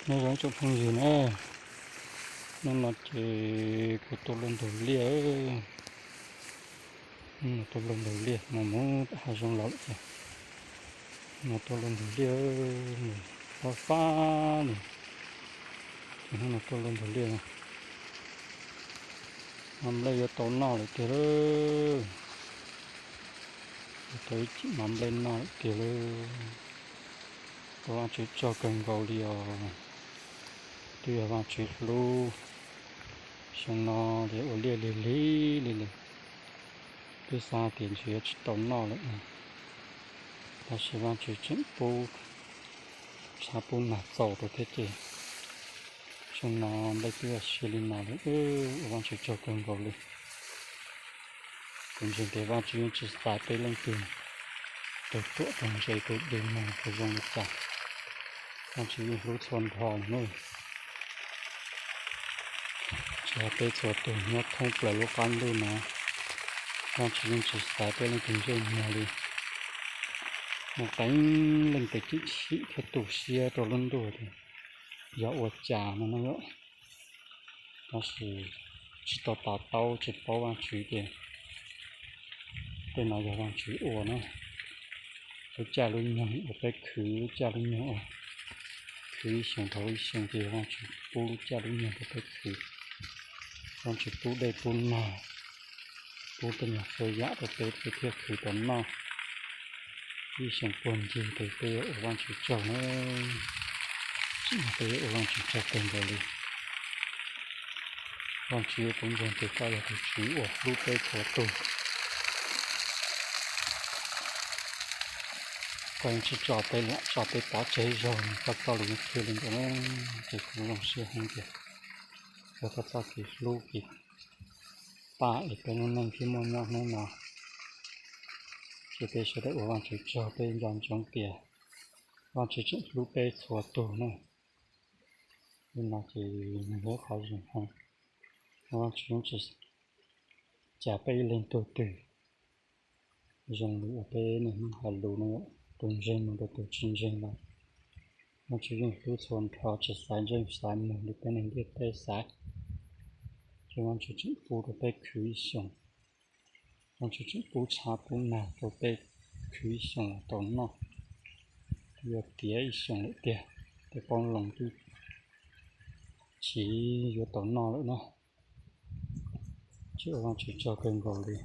Nyob zoo ib tsoom phooj ywg na, hnub no ces kuv tua luaj ntug liaj, hnub no tua luaj ntug liaj, mus mus hav zoov los lawm ces no tua luaj ntug liaj, nws fab fab li, ces hnub no tua luaj ntug liaj no, mas nplej yuav tau noj lawm tiag lauj, yuav tau ib cim mas nplej noj lawm tiag lauj. Ua Vajtswv tsaug kawg nkaus li os, twb yog Vajtswv hlub, xyoo no ces ua liaj lig lig li lawm, twb xav tias ntshe yuav tsis tau noj lawm, tab sis Vajtswv tseem pub tshav pub nag txaus rau thiab ces xyoo no nplej twb yog siav li no lawm, ua Vajtswv tsaug kawg nkaus li. Kuv ntseeg tias Vajtswv yeej tsis xaiv peb leej twg raug ruam raug ntse raug dig muag raug zoo li cas, Vajtswv yeej hlub txhua nrho li na. Tsis hais peb txhua tus nyob thoob plaws lub qab ntuj no, Vajtswv yeej tsis xaiv peb leej twg ntsej muag li. Muaj qee leej twg chim chim thiab tu siab rau lub ntuj tias yog ua cas no na yom, tab sis tsis tau to taub tsis paub Vajtswv tias tej no yog Vajtswv ua na. Lub caij lub nyoog uas peb khwv, lub caij lub nyoog uas khwv ib xyoos dhau ib xyoos ces yog Vajtswv pub lub caij lub nyoog rau peb khwv. Vajtswv pub dej pub nag, pub tej nyuag txhua yam rau peb, peb thiaj khwv tau noj. Ib xyoos puag ncig ces peb yuav ua Vajtswv tsaug na, tsis muaj peb yuav ua Vajtswv tsaug kawg nkaus li. Vajtswv, kuv ntseeg tias koj yog tus Tswv uas hlub peb txhua tus. Koj yeej tsis tso peb lam tso peb pov tseg zog, koj txoj lus yeej qhia li ntawd na. Ces kuv zoo siab heev tias yog koj txoj kev hlub kev pab es peb lub neej thiaj muaj nyob hnub no. Ces peb sawv daws ua Vajtswv tsaug, peb nco ntsoov tias Vajtswv tseem hlub peb txhua tus na. Li no ces nws yog qhov zoo heev, Vajtswv yeej tsis cas peb ib leeg tug twg. Zoo li uas peb niaj hnub hais lus no, tus ntseeg mus rau tus tsis ntseeg los Vajtswv yeej hlub txhua nrho, tsis xaiv ntseeg xaiv muag li peb neeg ntiaj teb xaiv. Ces Vajtswv tseem pub rau peb khwv ib xyoos, Vajtswv tseem pub tshav pub nag rau peb khwv ib xyoos los tau noj. Twb yuav tiav ib xyoos lawm tiag, tej qoob loo twb chiv yuav tau noj lawm na. Ces ua Vajtswv tsaug kawg nkaus li.